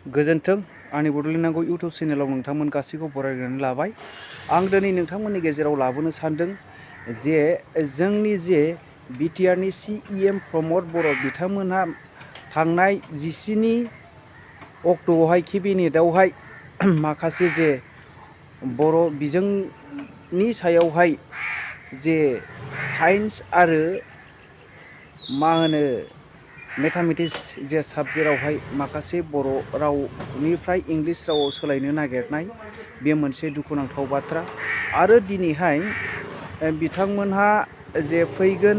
गोजोन्थों आंनि बड'लेण्ड नांगौ इउटुब चेनेलाव नोंथांमोन गासैखौ बरायनानै लाबाय। आं दिनै नोंथांमोननि गेजेराव लाबोनो सानदों जे जोंनि जे बिटिआरनि CEM प्रमद बर' बिथांमोनहा थांनाय 14 अक्ट'आवहाय केबिनेटआवहाय माखासे जे बर' बिजोंनि सायावहाय जे साइन्स आरो मेथामेटिक्स जे साबजेक्टआवहाय माखासे बर' रावनिफ्राय इंलिश रावाव सोलायनो नागिरनाय बे मोनसे दुखुनांथाव बाथ्रा। आरो दिनैहाय बिथांमोनहा जे फैगोन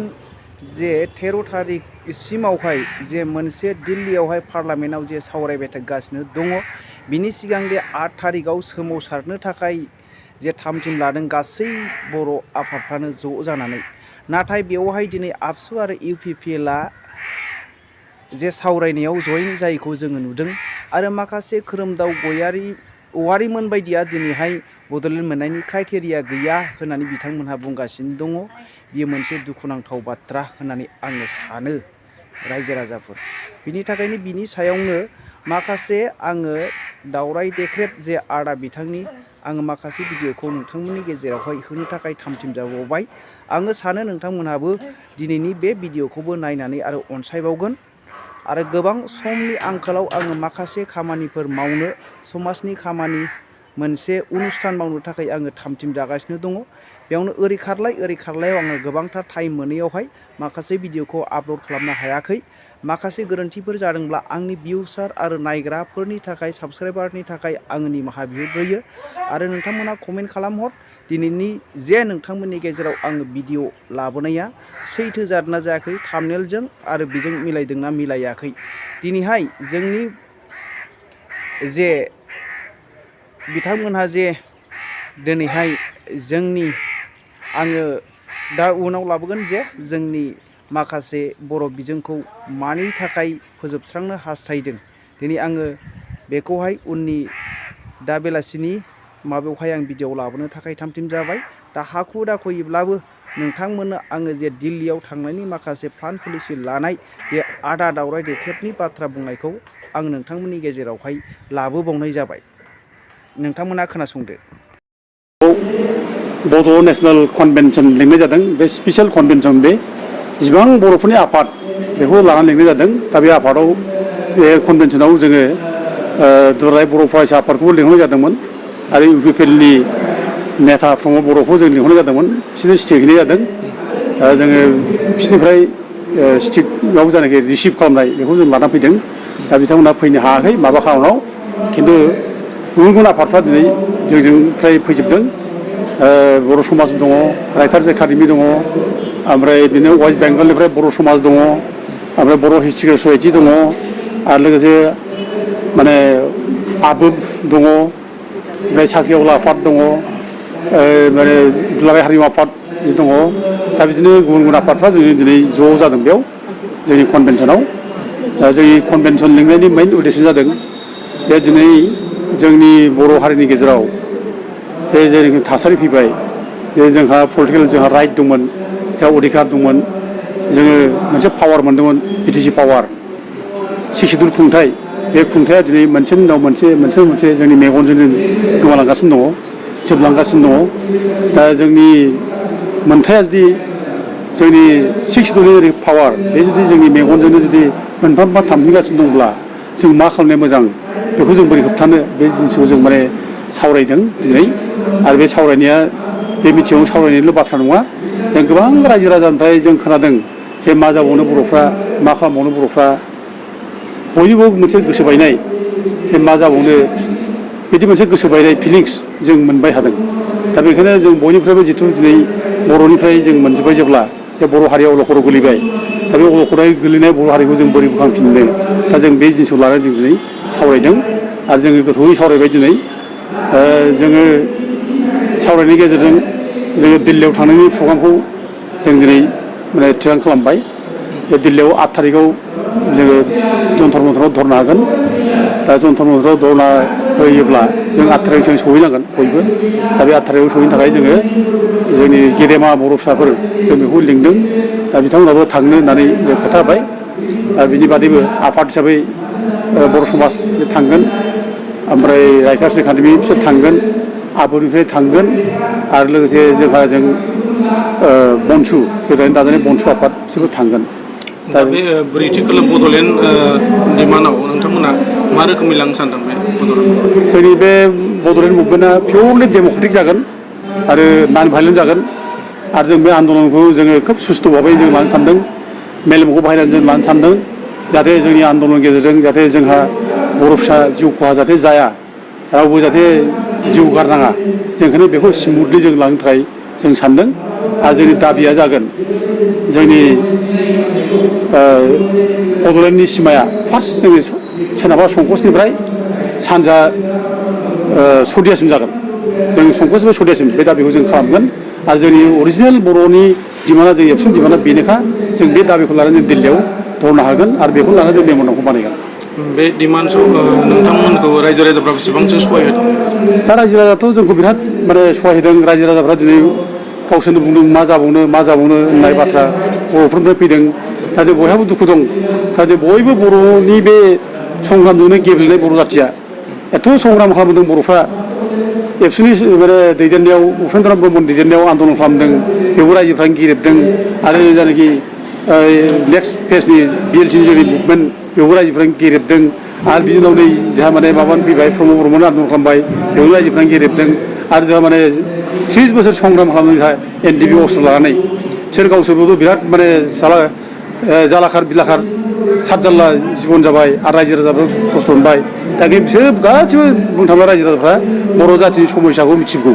जे 13 थारिखसिमावहाय जे मोनसे दिल्लीयावहाय पार्लामेन्टआव जे सावरायबाय थागासिनो दङ, बिनि सिगां बे 8 थारिखआव सोमावसारनो थाखाय जे थामथिम लादों गासै बर' आफादफ्रानो ज' जानानै। नाथाय बेवहाय दिनै आबसु आरो UPPLआ जे सावरायनायाव जयेन जायैखौ जोङो नुदों आरो माखासे खोरोमदाव औवारिमोन बायदिया दिनैहाय बड'लेण्ड मोननायनि क्राइटेरिया गैया होननानै बिथांमोनहा बुंगासिनो दङ। बेयो मोनसे दुखुनांथाव बाथ्रा होननानै आङो सानो रायजो राजाफोर। बिनि थाखायनो बिनि सायावनो माखासे आङो दावराय देख्रेब जे आदा बिथांनि आङो माखासे भिडिअखौ नोंथांमोननि गेजेरावहाय होनो थाखाय थामथिम जाबावबाय। आङो सानो नोंथांमोनहाबो दिनैनि बे भिडिअखौबो नायनानै आरो अनसायबावगोन। आरो गोबां समनि आंखालाव आङो माखासे खामानिफोर मावनो, समाजनि खामानि मोनसे अनुस्थान मावनो थाखाय आङो थामथिम जागासिनो दङ। बेयावनो ओरै खारलायाव आङो गोबांथार टाइम मोनैयावहाय माखासे भिडिअखौ आपल'ड खालामनो हायाखै। माखासे गोरोन्थिफोर जादोंब्ला आंनि भिउसार आरो नायग्राफोरनि थाखाय, साबस्क्राइबारनि थाखाय आङो निमाहा बिग्रोयो। आरो नोंथांमोना कमेन्ट खालामहर दिनैनि जे नोंथांमोननि गेजेराव आङो भिडिअ लाबोनाया सैथो जादोंना जायाखै, थाम्बनेलजों आरो बेजों मिलायदोंना मिलायाखै। दिनैहाय जोंनि जे बिथांमोनहा जे दिनैहाय आङो दा उनाव लाबोगोन जे जोंनि माखासे बर' बिजोंखौ मानि थाखाय फोजोबस्रांनो हास्थायदों। दिनै आङो बेखौहाय उननि दा बेलासिनि माबायावहाय आं भिडिअ लाबोनो थाखाय थामथिम जाबाय। दा हाखु दाखुयैब्लाबो नोंथांमोननो आङो जे दिल्लीयाव थांनायनि माखासे प्लान पलिसि लानाय बे आदा दावराय देख्रेबनि बाथ्रा बुंनायखौ आं नोंथांमोननि गेजेरावहाय लाबोबावनाय जाबाय। नोंथांमोना खोनासंदो। बड' नेसनेल कनभेनसन लिंनाय जादों। बे स्पेसियेल कनभेनसन, बे जिबां बर'फोरनि आफाद बेखौ लानानै लिंनाय जादों। दा बे आफादाव बे कनभेनसनाव जोङो दुलाराय बर' फरायसा आफादखौबो लिंहरनाय जादोंमोन आरो UPPLनि नेता प्रमद बर'खौ जों लिंहरनाय जादोंमोन। बिसोरनो स्टेक हैनाय जादों। दा जोङो बिसोरनिफ्राय स्टेकआव जायनाखि रिसिभ खालामनाय बेखौ जों लाना फैदों। दा बिथांमोनहा फैनो हायाखै माबा खारनाव, खिन्थु गुबुन आफादफ्रा दिनै जोंजों फ्राय फैजोबदों। बर' समाज दङ, राइटार्स एकाडेमि दङ, ओमफ्राय बिदिनो वेस्ट बेंगलनिफ्राय बर' समाज दङ, ओमफ्राय बर' हिस्ट्रिकेल ससाइटि दङ, आरो लोगोसे माने आबोफ दङ, ओमफ्राय साख्रिआवला आफाद दङ, माने दुलाराय हारिमु आफाद दङ। दा बिदिनो गुबुन आफादफ्रा जों दिनै ज' जादों बेयाव जोंनि कनभेनसनाव। जोंनि कनभेनसन लिंनायनि मेइन उद्देश्य जादों जे दिनै जोंनि बर' हारिनि गेजेराव जे थासारि फैबाय, जे जोंहा पलिटिकेल जोंहा राइट दंमोन, जोंहा अधिकार दंमोन, जोङो मोनसे पावार मोनदोंमोन, BTC पावार, 6 सिडुल खुंथाइ। बे खुंथाया दिनै मोनसेनि उनाव मोनसे जोंनि मेगनजों गोमालांगासिनो दङ, जोबलांगासिनो दङ। दा जोंनि मोनथाया जुदि जोंनि 6 सिडुलनि पावार बे जुदि जोंनि मेगनजोंनो जुदि मोनफा मोनफा थांफिनगासिनो दंब्ला जों मा खालामनाया मोजां, बेखौ जों बोरै होबथानो, बे जिनिसखौ जों माने सावरायदों दिनै। आरो बे सावरायनाया बे मिथिङाव सावरायनायल' बाथ्रा नङा। जों गोबां रायजो राजानिफ्राय जों खोनादों जे मा जाबावनो बर'फ्रा, मा खालामबावनो बर'फ्रा, बयनिबो मोनसे गोसो बायनाय जे मा जाबावनो, बिदि मोनसे गोसो बायनाय फिलिंस जों मोनबाय थादों। दा बेखायनो जों बयनिफ्रायबो जिथु दिनै बर'निफ्राय जों मोनजोब्बाय जेब्ला, जे बर' हारिया अलखदाव गोलैबाय, दा बे अलखदाव गोलैनाय बर' हारिखौ जों बोरै बोखांफिननो, दा जों बे जिनिसखौ लानानै जों दिनै सावरायदों आरो जोङो गोथौयै सावरायबाय दिनै। जोङो सावरायनायनि गेजेरजों जोङो दिल्लीयाव थांनायनि प्रग्रामखौ जों दिनै माने थिरां खालामबाय। जे दिल्लीयाव 8 थारिखआव जोङो जन्तर मन्तराव धरना होगोन। दा जन्तर मन्तराव धरना होयोब्ला जों 8 थारिखसिम सहैनांगोन बयबो। दा बे 8 थारिखआव सहैनो थाखाय जोङो जोंनि गेदेमा बर' फिसाफोर जों बेखौ लिंदों। दा बिथांमोनहाबो थांनो होननानै खोथा होबाय। दा बिनि बादैबो आफाद हिसाबै बर' समाज थांगोन ओमफ्राय राइटार्स एकाडेमि बिसोर थांगोन आब'निफ्राय थांगोन आरो लोगोसे जों बनसु गोदानै दाजानाय बनसु आफाद बिसोरबो थांगोन दा बे ब्रैथि खोलोब बड'लेण्ड डिमान्डआव नोंथांमोना मा रोखोमै लांनो सानदों बे बड'लेण्ड जोंनि बे बड'लेण्ड मुभमेन्टआ पियरलि डेम'क्रेटिक जागोन आरो नन भायलेन्ट जागोन आरो जों बे आन्दलनखौ जोङो खोब सुस्थ' भाबै जों लानो सानदों मेलेमखौ बाहायनानै जों लानो सानदों जाहाथे जोंनि आन्दलननि गेजेरजों जाहाथे जोंहा बर' फिसा जिउ खहा जाहाथे जाया रावबो जाहाथे जिउ गारनाङा जों ओंखायनो बेखौ स्मुथलि जों लांनो थाखाय जों सानदों आरो जोंनि दाबिया जागोन जोंनि बड'लेण्डनि सिमाया फार्स्ट जोंनि सोनाबहा संकसनिफ्राय सानजा सदियासिम जागोन जों संकसनिफ्राय सदियासिम बे दाबिखौ जों खालामगोन आरो जोंनि अरिजिनेल बर'नि डिमान्डआ जोंनि एबसुनि डिमान्डआ बेनोखा जों बे दाबिखौ लानानै जों दिल्लीयाव धरनो हागोन आरो बेखौ लानानै जों मेम'रेन्डामखौ बानायगोन बे डिमान्डसआव नोंथांमोनखौ रायजो राजाफ्रा बेसेबांसो सहाय होदों दा रायजो राजाथ' जोंखौ बिराद माने सहाय होदों रायजो राजाफ्रा दिनै गावसोरनो बुंदों मा जाबावनो होननाय बाथ्रा बर'फोरनिफ्राय फैदों दा बयहाबो दुखु दं दा बयबो बर'नि बे संग्रामजोंनो गेब्लेनाय बर' जाथिया एथ' संग्राम खालामदों बर'फ्रा एबसुनि माने दैदेननायाव उपेन्द्र ब्रह्मनि दैदेननायाव आन्दलन खालामदों बेवबो रायजोफ्रानो गेरेबदों आरो जायनाखि नेक्स्ट फेजनि बिएलटिनि जोंनि मुभमेन्ट बेवबो रायजोफ्रानो गेरेबदों आरो बिनि उनाव नै जोंहा माने माबानो फैबाय प्रमद बर्मन आन्दलन खालामबाय बेवबो रायजोफ्रानो गेरेबदों आरो जोंहा माने 30 बोसोर संग्राम खालामदों जोंहा एनडिपि अस्त्र लानानै बिसोर गावसोरबोथ' बिराद माने जालाखार बिलाखार सातजाल्ला जिबन जाबाय आरो रायजो राजाफ्रा खस्थ' मोनबाय दा बिसोर गासिबो बुंनो थाङोब्ला रायजो राजाफ्रा बर' जाथिनि समयसाखौ मिथिगौ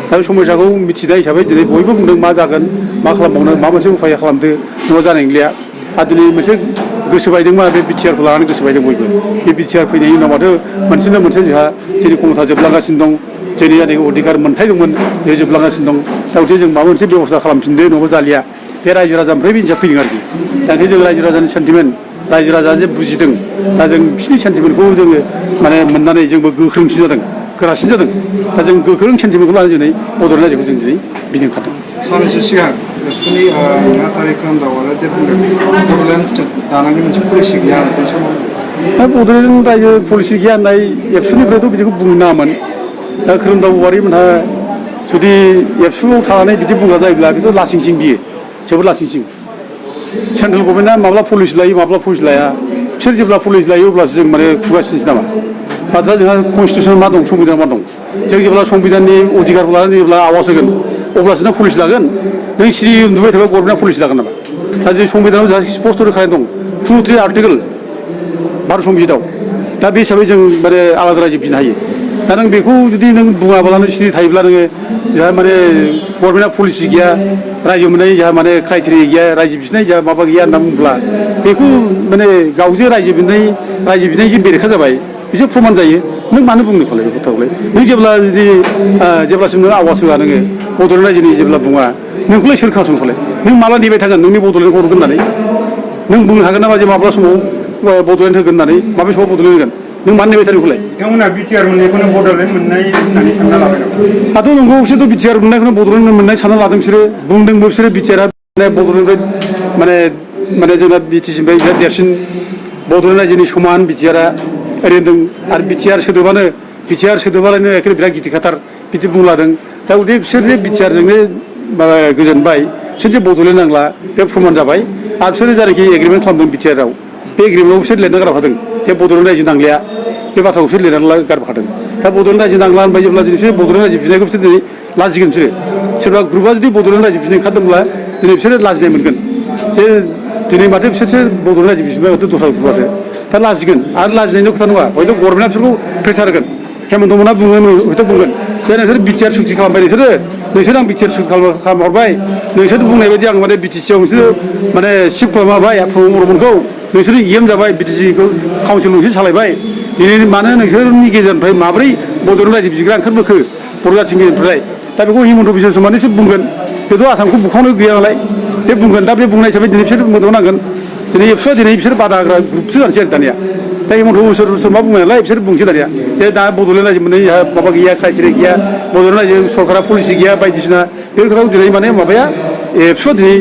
दा बे समयसाखौ मिथिनाय हिसाबै दिनै बयबो बुंदों मा जागोन मा खालामबावनो मा मोनसे उफाय खालामदो न'आ जानाय नंलिया आरो दिनै मोनसे गोसो बायदोंमोन बे बिटिआरखौ लानानै गोसो बायदों बयबो बे बिटिआर फैनायनि उनाव माथो मोनसेनो मोनसे जोंहा जोंनि क्षमता जोबलांगासिनो दं जोंनि जायनाखि अधिकार मोन्थाय दंमोन बे जोबलांगासिनो दं दा मोनसे जों माबा मोनसे बेबस्था खालामफिनदो न'आव जालिया बे रायजो राजानिफ्राय बे फैदों आरोखि दा ओंखायनो जों रायजो राजानि सेन्टिमेन्ट रायजो राजा जे बुजिदों दा जों बिसिनि सेन्टिमेन्टखौ जोङो माने मोननानै जोंबो गोख्रोंसिन जादों गोरासिन जादों दा जों गोख्रों सेन्टिमेन्टखौ लानानै दिनै बड'लेण्ड रायजोखौ जों दिनै बिदि ओंखारदों साननैसो सिगां एबसुनि नेहाथारि खोरोमदावआनो जे बुंदों बड'लेण्ड स्टेट दानायनि मोनसे पलिसि गैया बे समाव दा बड'लेण्ड रायजो पलिसि गैया होननाय एबसुनिफ्रायथ' बिदिखौ बुंनो नाङामोन दा खोरोमदाव औवारिमोनहा जुदि एबसुआव थानानै बिदि बुंग्रा जायोब्ला बेथ' लासिंसिं बियो जोबोद लासिंसिं सेन्ट्रेल गभर्नमेन्टआ माब्ला पलिसि लायो माब्ला पलिसि लाया बिसोर जेब्ला पलिसि लायो अब्लासो जों माने खुगासिनोसै नामा दा जोंहा कनस्टिटिउसन मा दं संबिधान मा दं जों जेब्ला संबिधाननि अधिकारखौ लानानै जेब्ला आवाज होगोन अब्लासो नों पलिसि लागोन नों सिरि उन्दुबाय थाबा गभर्नमेन्टआ पलिसि लागोन नामा दा जों संबिधानाव जोंहा स्पष्ट रोखानाय दं 2-3 आर्टिकेल भारत संबिजितआव दा बे हिसाबै जों माने आलादा रायजो बिनो हायो दा नों बेखौ जुदि नों बुङाब्लानो सिरि थायोब्ला नोङो जोंहा माने गभर्नमेन्टआ पलिसि गैया रायजो मोननाय जोंहा माने क्राइटेरिया गैया रायजो बिनाय जोंहा माबा गैया होनना बुङोब्ला बेखौ माने गावजे रायजो बिनायजों बेरेखा जाबाय बिसोर प्रमान जायो नों मानो बुंनो फालाय बे खोथाखौलाय नों जेब्ला जुदि जेब्लासिम नों आवाज होआ नोङो बड'लेण्ड रायजोनि जेब्ला बुङा नोंखौलाय सोर खोनासंफालाय नों माला नेबाय थागोन नोंनि बड'लेण्डखौ हरगोन होननानै नों बुंनो हागोन नामा जे माब्ला समाव बड'लेण्ड होगोन होननानै माबे समाव बड'लेण्ड होगोन नों मानो नेबाय थानो बेखौलाय बिथांमोना बिटिआर मोननायखौनो बड'लेण्ड मोननाय होननानै सानना लाबाय नामा दाथ' नंगौ बिसोरथ' बिटिआर मोननायखौनो बड'लेण्ड मोननाय सानना लादों बिसोरो बुंदोंबो बिसोरो बिटिआरआ बड'लेण्डनिफ्राय माने जोंना बिटिसिनिफ्राय बिराद देरसिन बड'लेण्ड रायजोनि समान बिटिआरआ ओरै होनदों आरो बिटिआर सोदोबालायनो एखेबारे बिराद गिदिरखाथार बिदि बुंलादों दा उदि बिसोर जे बिटिआरजोंनो गोजोनबाय बिसोर जे बड'लेण्ड नांला बे प्रमान जाबाय आरो बिसोरो जायनाखि एग्रिमेन्ट खालामदों बिटिआरआव बे एग्रिमेन्टआव बिसोर लिरना गारफादों जे बड'लेण्ड रायजो नांलिया बे बाथ्राखौ बिसोर लिरनानै गारफादों दा बड'लेण्ड रायजो नांला होनबाय जेब्ला बिसोर बड'लेण्ड रायजो बिनायखौ बिसोर दिनै लाजिगोन बिसोरो सोरबा ग्रुपआ जुदि बड'लेण्ड रायजो बिनो ओंखारदोंब्ला दिनै बिसोरो लाजिनाय मोनगोन जे दिनै माथो बिसोरसो बड'लेण्ड रायजो बिबाय माथो दस्रा ग्रुपआसो दा लाजिगोन आरो लाजिनायनि खोथा नङा हयथ' गभर्नमेन्टआ बिसोरखौ प्रेसार होगोन हेमन्त मोनहा हयथ' बुंगोन जे नोंसोर बिटिआर सुक्ति खालामबाय नोंसोर आं बिटिआर सुक्ति खालामहरबाय नोंसोर बुंनाय बायदि आं माने बिटिसिआव नोंसोर माने सिफ्ट खालामबाय प्रमद बर्मनखौ नोंसोर इएम जाबाय बिटिसिखौ काउन्सिल नोंसोर सालायबाय दिनै मानो नोंसोरनि गेजेरनिफ्राय माब्रै बड'लेण्ड रायजो बिग्रा ओंखारबोखो बर' जाथिनि गेजेरनिफ्राय दा बेखौ हिमन्त बिश्व शर्मानिसो बुंगोन बेथ' आसामखौ बुखावनो गैया नालाय बे बुंगोन दा बे बुंनाय हिसाबै दिनै बिसोर बुंनो नांगोन दिनै एबसुआ दिनै बिसोर बादा होग्रा ग्रुपसो जानोसै आरो दानिया दा हिमन्त बिश्व शर्मा बुंबाय नालाय बिसोर बुंसै दानिया जे दा बड'लेण्ड रायजो मोननाय माबा गैया क्राइटेरिया गैया बड'लेण्ड रायजो सरकारा पलिसि गैया बायदिसिना बे खोथाखौ दिनै माने माबाया एबसुआ दिनै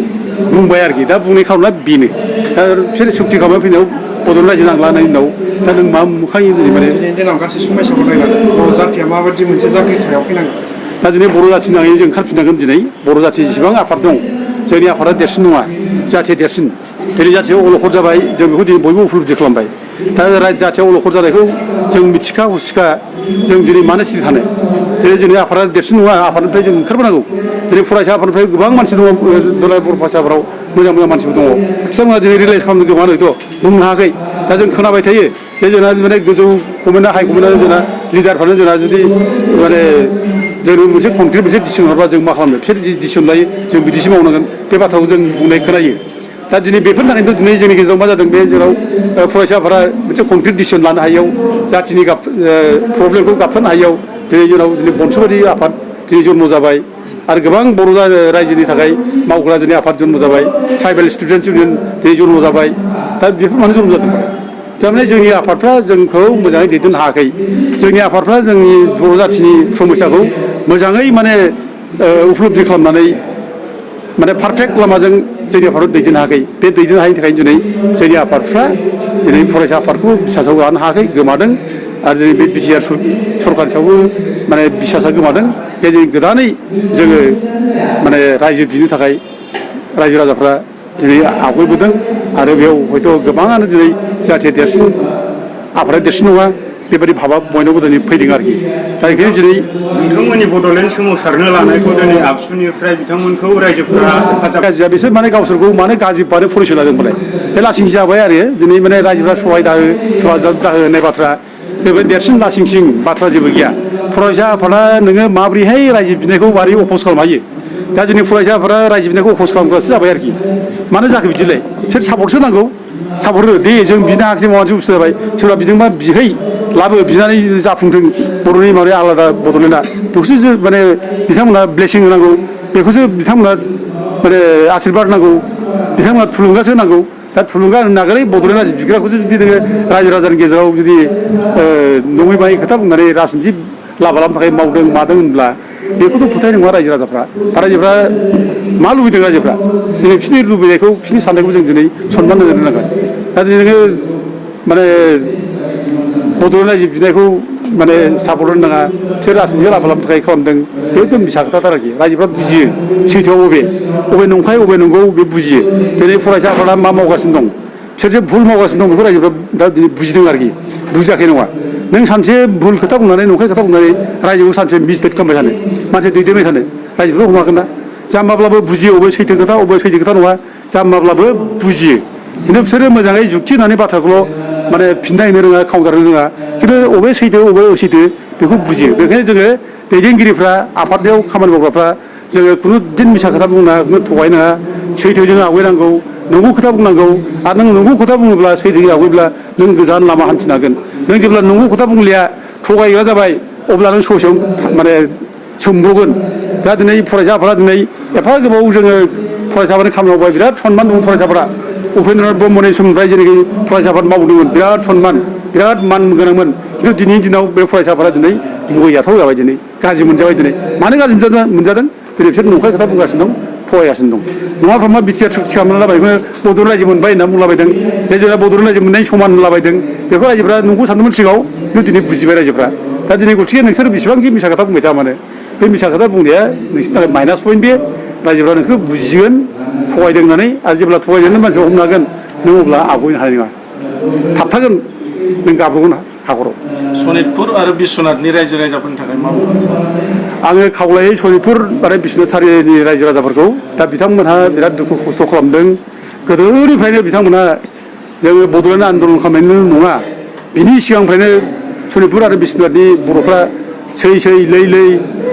बुंबाय आरोखि दा बुंनाय खार'ना बेनो दा बिसोर सुक्ति खालामनानै फैनायाव बड'लेण्ड रायजो नांलांनायनि उनाव दा नों मा मोखांनि माने दिनैनि दिनाव गासै समायसाखौ नायनानै बर' जाथिया माबायदि मोनसे जांख्रिथायाव फैनांगोन दा दिनै बर' जाथिनि आगै जों ओंखारफिननांगोन दिनै बर' जाथि जेसेबां आफाद दं जोंनि आफादा देरसिन नङा जाथिया देरसिन दिनै जाथिया अलखद जाबाय जों बेखौ दिनै बयबो उपलब्धि खालामबाय दा जाथिया अलखद जानायखौ जों मिथिखा हसिखा जों दिनै मानो सिरि थानो दिनै जोंनि आफादा देरसिन नङा आफादनिफ्राय जों ओंखारबोनांगौ दिनै फरायसा आफादनिफ्राय गोबां मानसि दङ दुलाराय बर' फरायसाफोराव मोजां मोजां मानसिफोर दङ बिथांमोना दिनै रिलाइज खालामनो गोबां हयथ' बुंनो हायाखै दा जों खोनाबाय थायो बे जोंना माने गोजौ गभर्नमेन्टआ हाइ गभर्नमेन्टआ जोंना लिडारफ्रानो जोंना जुदि माने जोंनो मोनसे कनक्रिट मोनसे डिसिसन हरबा जों मा खालामनो बिसोर डिसिसन लायो जों बिदिसो मावनांगोन बे बाथ्राखौ जों बुंनाय खोनायो दा दिनै बेफोरनि थाखायनोथ' दिनै जोंनि गेजेराव मा जादों बे जेराव फरायसाफोरा मोनसे कनक्रिट डिसिसन लानो हायैयाव जाथिनि प्रब्लेमखौ गाबथानो हायैयाव दिनै जोंनाव दिनै बंसबादि आफाद दिनै जन्म जाबाय आरो गोबां बर' रायजोनि थाखाय मावग्रा जोंनि आफाद जन्म जाबाय ट्राइबेल स्टुडेन्टस इउनियन दिनै जन्म जाबाय दा बेफोर मानो जन्म जादों थारमाने जोंनि आफादफ्रा जोंखौ मोजाङै दैदेननो हायाखै जोंनि आफादफ्रा जोंनि बर' जाथिनि समस्याखौ मोजाङै माने उपलब्धि खालामनानै माने पारफेक्ट लामाजों जोंनि आफादखौ दैदेननो हायाखै बे दैदेननो हायैनि थाखायनो दिनै जोंनि आफादफ्रा दिनै फरायसा आफादखौ बिसासाव लानो हायाखै गोमादों आरो दिनै बे बिटिआर सरकारनि सायावबो माने बिसासा गोमादों जे जों गोदानै जोङो माने रायजो बिनो थाखाय रायजो राजाफ्रा दिनै आवगायबोदों आरो बेयाव हयथ' गोबाङानो दिनै जाथिया देरसिन आफादा देरसिन नङा बेबायदि भाबा बयनावबो दिनै फैदों आरोखि दा बेखायनो दिनै नोंथांमोननि बड'लेण्ड सोमावसारनो लानायखौ दिनै आबसुनिफ्राय बिथांमोनखौ रायजोफोरा हेफाजाब गाज्रिया बिसोर माने गावसोरखौ माने गाज्रि बानो परिचय लादों माने बे लासिंसिं जाबाय आरो दिनै माने रायजोफ्रा सहाय दाहो हेफाजाब दाहो होननाय बाथ्रा बेबायदि देरसिन लासिंसिं बाथ्रा जेबो गैया फरायसा आफादा नोङो माबोरैहाय रायजो बिनायखौ माबोरै अफस खालामनो हायो दा जोंनि फरायसाफोरा रायजो बिनायखौ अफस खालामग्रासो जाबाय आरोखि मानो जाखो बिदिलाय बिसोर सापर्टसो नांगौ सापर्ट हो दे जों बिनो हायाखिसै माबा मोनसे बुस्थु जाबाय सोरबा बिदोंबा बिहै लाबो बिनानै जाफुंथों बर'नि माबाया आलादा बड'लेण्डआ बेखौसो जों माने बिथांमोना ब्लेसिं होनांगौ बेखौसो बिथांमोना माने आशिर्बाद नांगौ बिथांमोना थुलुंगासो नांगौ दा थुलुंगा होनो नागारै बड'लेण्ड रायजो बिग्राखौसो जुदि नोङो रायजो राजानि गेजेराव जुदि नङै बाङै खोथा बुंनानै राजनिथि लाबा लानो थाखाय मावदों मादों होनब्ला बेखौथ' फोथायनाय नङा रायजो राजाफ्रा दा रायजोफ्रा मा लुबैदों रायजोफ्रा दिनै बिसोरनि लुबैनायखौ बिसोरनि साननायखौ जों दिनै सनमान होनो रोंनांगोन दा दिनै नोङो माने बड'लेण्ड रायजो बिनायखौ माने सापर्ट होनो नाङा बिसोर राजनिथि लाबा लानो थाखाय खालामदों बे एकदम मिसा खोथाथार आरोखि रायजोफ्रा बुजियो सैथोआव बबे नंखाय बबे नंगौ बे बुजियो दिनै फरायसा आफादा मा मावगासिनो दं सोर जे भुल मावगासिनो दं बेखौ रायजोफ्रा दा दिनै बुजिदों आरोखि बुजियाखै नङा नों सानसे भुल खोथा बुंनानै नंखाय खोथा बुंनानै रायजोखौ सानसे मिसलेट खालामबाय थानो मानसि दैदेनबाय थानो रायजोफ्रा हमनो हागोन ना जाम्बाब्लाबो बुजियो बबे सैथो खोथा बबे सैथो खोथा नङा जाम्बाब्लाबो बुजियो खिन्थु बिसोरो मोजाङै जुक्ति होनानै बाथ्राखौल' माने फिननाय होनो रोङा काउन्टार होनो रोङा खिन्थु बबे सैथो बबे असैथो बेखौ बुजियो बेखायनो जोङो दैदेनगिरिफ्रा आफादाव खामानि मावग्राफ्रा जोङो खुनु दिन मिसा खोथा बुंनाङा खुनु थगायनाङा सैथोजों आवगायनांगौ नंगौ खोथा बुंनांगौ आरो नों नंगौ खोथा बुङोब्ला सैथोजों आवगायब्ला नों गोजान लामा हान्थिनो हागोन नों जेब्ला नंगौ खोथा बुंलिया थगायग्रा जाबाय अब्ला नों ससेयाव माने सोंब्रगोन दा दिनै फरायसाफोरा दिनै एफा गोबाव जोङो फरायसाफोरनि खामानि मावबाय बिराद सनमान दं फरायसाफोरा उपेन्द्रनाथ ब्रह्मनि समनिफ्राय जेनाखि फरायसाफोर मावदोंमोन बिराद सनमान बिराद मान गोनांमोन खिन्थु दिनैनि दिनाव बे फरायसाफोरा दिनै मुगैजाथाव जाबाय दिनै गाज्रि मोनजाबाय दिनै मानो गाज्रि मोनजादों दिनै बिसोर नंखाय खोथा बुंगासिनो दं थगायगासिनो दं नङाब्ला मा बिटिआर सुक्ति खालामनानै लाबाय बड'लेण्ड रायजो मोनबाय होनना बुंलाबायदों बे जोंना बड'लेण्ड रायजो मोननायनि समान होनलाबायदों बेखौ रायजोफ्रा नंगौ सानदोंमोन सिगाङाव खिन्थु दिनै बुजिबाय रायजोफ्रा दा दिनै गथिखे नोंसोर बेसेबांखि मिसा खोथा बुंबाय था मानो बे मिसा खोथा बुंनाया नोंसोरनि थाखाय माइनास पइन्ट बे रायजोफ्रा नोंसोरखौ बुजिगोन थगायदों होननानै आरो जेब्ला थगायदोंनो मानसिया हमनो हागोन नों अब्ला आवगायनो हानाय नङा थाबथागोन नों गाब्रगोन हाखराव सनितपुर आरो बिश्वनाथनि रायजो राजाफोरनि थाखाय मा बुंनो आङो खावलायो सनितपुर आरो बिश्वनाथ सारिनि रायजो राजाफोरखौ दा बिथांमोनहा बिराद दुखु खस्थ' खालामदों गोदोनिफ्रायनो बिथांमोनहा जोङो बड'लेण्ड आन्दलन खालामनायनि नङा बिनि सिगांनिफ्रायनो सनितपुर आरो बिश्वनाथनि बर'फ्रा सै लै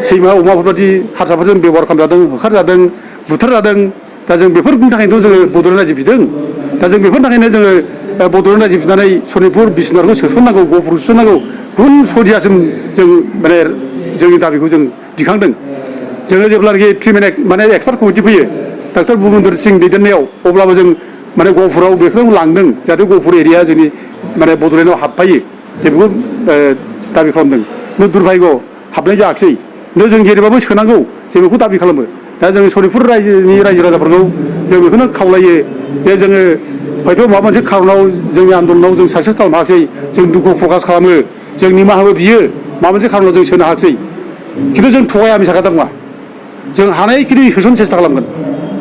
सैमा अमाफोरबादि हारसाफोरजों बेबहार खालामजादों होखारजादों बुथारजादों दा जों बेफोरनि थाखायनोथ' जोङो बड'लेण्ड रायजो बिदों दा जों बेफोरनि थाखायनो जोङो बड'लेण्ड रायजो बिनानै सनितपुर बिश्वनाथखौ सोसननांगौ गहपुर सोसननांगौ गुबुन सदियासिम जों माने जोंनि दाबिखौ जों दिखांदों जोङो जेब्लानाखि ट्रिटमेन्ट माने एक्सपार्ट कमिटि फैयो डाक्टर भुपेन्द्र सिं दैदेननायाव अब्लाबो जों माने गहपुराव बेखौ लांदों जाहाथे गहपुर एरिया जोंनि माने बड'लेण्डआव हाबफायो जों बेखौ दाबि खालामदों खिन्थु दुर्भाग्य हाबनाय जायाखिसै खिन्थु जों जेरैबाबो सोनांगौ जों बेखौ दाबि खालामो दा जों सनितपुर रायजोनि रायजो राजाफोरखौ जों बेखौनो खावलायो जे जोङो हयथ' माबा मोनसे खारनाव जोंनि आन्दलनाव जों साक्सेस खालामनो हायाखै जों दुखु प्रकास खालामो जों निमाहाबो बियो माबा मोनसे खारनाव जों सोनो हायाखै खिन्थु जों थगाया मिसा खोथा बुङा जों हानायखिनि सोसननो सेस्था खालामगोन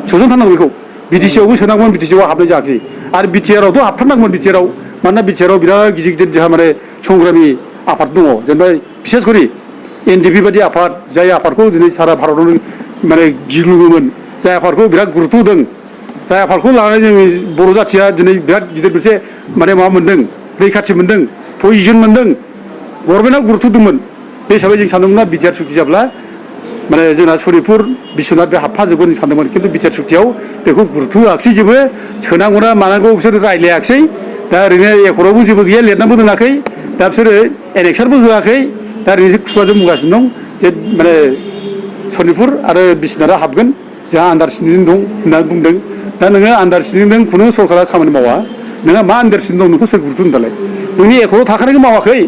सोसनथारनांगौ बेखौ बिटिसिआवबो सोनांगौमोन बिटिसिआव हाबनाय जायाखै आरो बिटिआरआवथ' हाबथारनांगौमोन बिटिआरआव मानोना बिटिआरआव बिराद गिदिर गिदिर जोंहा माने संग्रामि आफाद दङ जेनेबा बिसेस करि एनडिपि बायदि आफाद जाय आफादखौ दिनै सारा भारतावनो माने गिलुगोमोन जाय आफादखौ बिराद गुरुत्व होदों जाय आफादखौ लानानै जोंनि बर' जाथिया दिनै बिराद गिदिर मोनसे माने माबा मोन्दों रैखाथि मोन्दों पजिसन मोन्दों गभर्नमेन्टआ गुरुत्व होदोंमोन बे हिसाबै जों सानदोंमोनना बिटिआर सुक्ति जाब्ला माने जोंना सनितपुर बिश्वनाथ बे हाबफाजोबगोन जों सानदोंमोन खिन्थु बिटिआर सुक्तियाव बेखौ गुरुत्व होआखिसै जेबो सोनांगौना मानांगौ बिसोर रायलायाखिसै दा ओरैनो एकरावबो जेबो गैया लिरनानैबो दोनाखै दा बिसोरो एनेक्सारबो होआखै दा ओरैनो खुगाजों बुंगासिनो दं जे माने सनितपुर आरो बिश्वनाथआ हाबगोन जोंहा आन्दारस्टेन्डिं दं होननानै बुंदों दा नोङो आन्दारस्टेन्डिं खुनु सरकारा खामानि मावा नोंहा मा आन्दारस्टेन्डिं दं नोंखौ सोर गुरुत्व होनो दालाय नोंनि एकराव थाखानायखौ मावाखै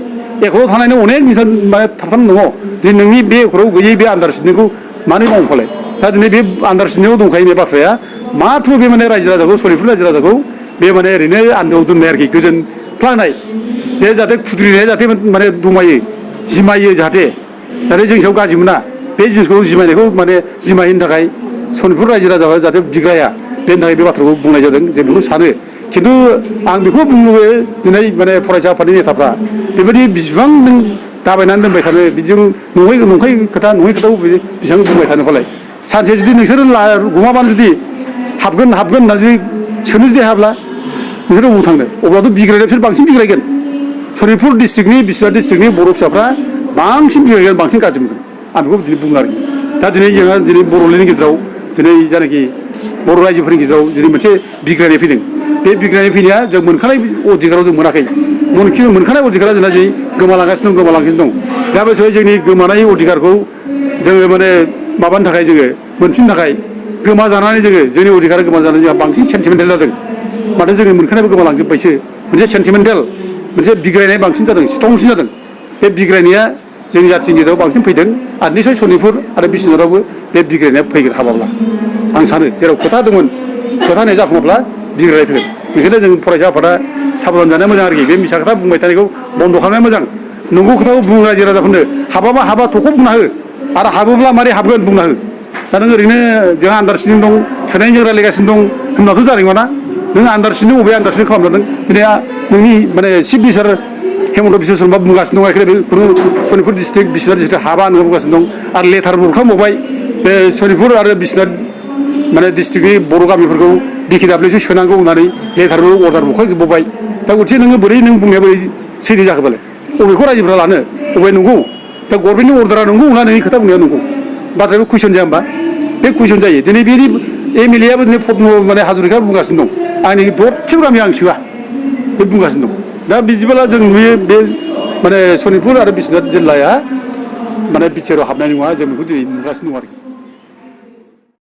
एकराव थानायनि अनेक निसान माने थाबथानानै दङ जे नोंनि बे एकराव गैयै बे आन्दारस्टेन्डिंखौ मानो मावफालाय दा दिनै बे आन्दारस्टेन्डिंआव दंखायो बे बाथ्राया माथ्र बे माने रायजो राजाखौ सनितपुर रायजो राजाखौ बे माने ओरैनो आन्दोआव दोननाय आरोखि गोजोन फ्लांनाय जे जाहाथे खुद्रिनाया जाहाथे माने दमायो जिमायो जाहाथे जोंनि सायाव गाज्रि मोना बे जिनिसखौ जिमायनायखौ माने जिमायनो थाखाय सनितपुर रायजो राजाफ्रा जाहाथे बिग्राया बेनि थाखाय बे बाथ्राखौ बुंनाय जादों जों बेखौ सानो खिन्थु आं बेखौ बुंनो दिनै माने फरायसा आफादनि नेताफ्रा बेबायदि बेसेबां नों दाबायनानै दोनबाय थानो बिदिजों नंखाय खोथा नङै खोथाखौ बेसेबां बुंबाय थानो फालाय सानसे जुदि नोंसोर गमाबानो जुदि हाबगोन होननानै जुदि सोनो जुदि हाब्ला नोंसोर बबाव थांनो अब्लाथ' बिग्रायनाया बिसोर बांसिन बिग्रायगोन सनितपुर डिस्ट्रिक्टनि बिश्वनाथ डिस्ट्रिक्टनि बर' फिसाफ्रा बांसिन बिग्रायगोन बांसिन गाज्रि मोनगोन आं बेखौ दिनै बुङो आरोखि दा दिनै जोंहा दिनै बर'नि गेजेराव दिनै जायनाखि बर' रायजोफोरनि गेजेराव दिनै मोनसे बिग्रायनाय फैदों बे बिग्रायनाय फैनाया जों मोनखानाय अधिकाराव जों मोनाखै मोनखानाय अधिकारा जोंना दिनै गोमालांगासिनो दं दा बे समाव जोंनि गोमानाय अधिकारखौ जोङो माने माबानो थाखाय जोङो मोनफिननो थाखाय गोमाजानानै जोंनि अधिकारा गोमाजानानै जोंहा बांसिन सेन्टिमेन्टेल जादों माथो जोङो मोनखानायबो गोमालांजोब्बायसो मोनसे सेन्टिमेन्टेल मोनसे बिग्रायनाय बांसिन जादों स्ट्रंसिन जादों बे बिग्रायनाया जोंनि जाथिनि गेजेराव बांसिन फैदों आरो निसय सनितपुर आरो बिश्वनाथावबो बे बिग्रायनाया फैगोन हाबाब्ला आं सानो जेराव खोथा दंमोन खोथा होनाय जाफुङाब्ला बिग्रायनाय फैगोन बेखायनो जों फरायसा आफादा साबधान जानाया मोजां आरोखि बे मिसा खोथा बुंबाय थानायखौ बन्द' खालामनाया मोजां नंगौ खोथाखौ बुङो रायजो राजाफोरनो हाबाबा हाबा थख' बुंना हो आरो हाबोब्ला मारै हाबगोन बुंना हो दा नों ओरैनो जोंहा आन्दारस्टेन्डिं दं सोनायजों रायज्लायगासिनो दं होनब्लाथ' जानाय नङा ना नों आन्दारस्टेन्डिं बबे आन्दारस्टेन्डिं खालामजादों दिनै नोंनि माने चिफ मिनिस्टार हेमन्त बिश्व शर्मा बुंगासिनो दं एखेबारे खुनु सनितपुर डिस्ट्रिक्ट बिश्वनाथ डिस्ट्रिक्ट हाबा होनना बुंगासिनो दं आरो लेटार हरखांबावबाय बे सनितपुर आरो बिश्वनाथ माने डिस्ट्रिक्टनि बर' गामिफोरखौ DKWसो सोनांगौ होननानै लेटारबो अर्डार हरखांजोबबाय दा गरसे नोङो बोरै नों बुंनाया बोरै सैथो जाखोबालाय बबेखौ रायजोफ्रा लानो बबे नंगौ दा गभर्नमेन्टनि अर्डारा नंगौ ना नोंनि खोथा बुंनाया नंगौ बाथ्राया कुइसन जाया होमबा बे कुइसन जायो दिनै बेनि MLA आबो दिनै पद्म माने हाजरिका बुंगासिनो दं आंनि दरसेबो गामि आं सोआ बे बुंगासिनो दं दा बिदिब्ला जों नुयो बे माने सनितपुर आरो बिश्वनाथ जिल्लाया माने बिटिआरआव हाबनाय नङा जों बेखौ दिनै नुगासिनो दं आरोखि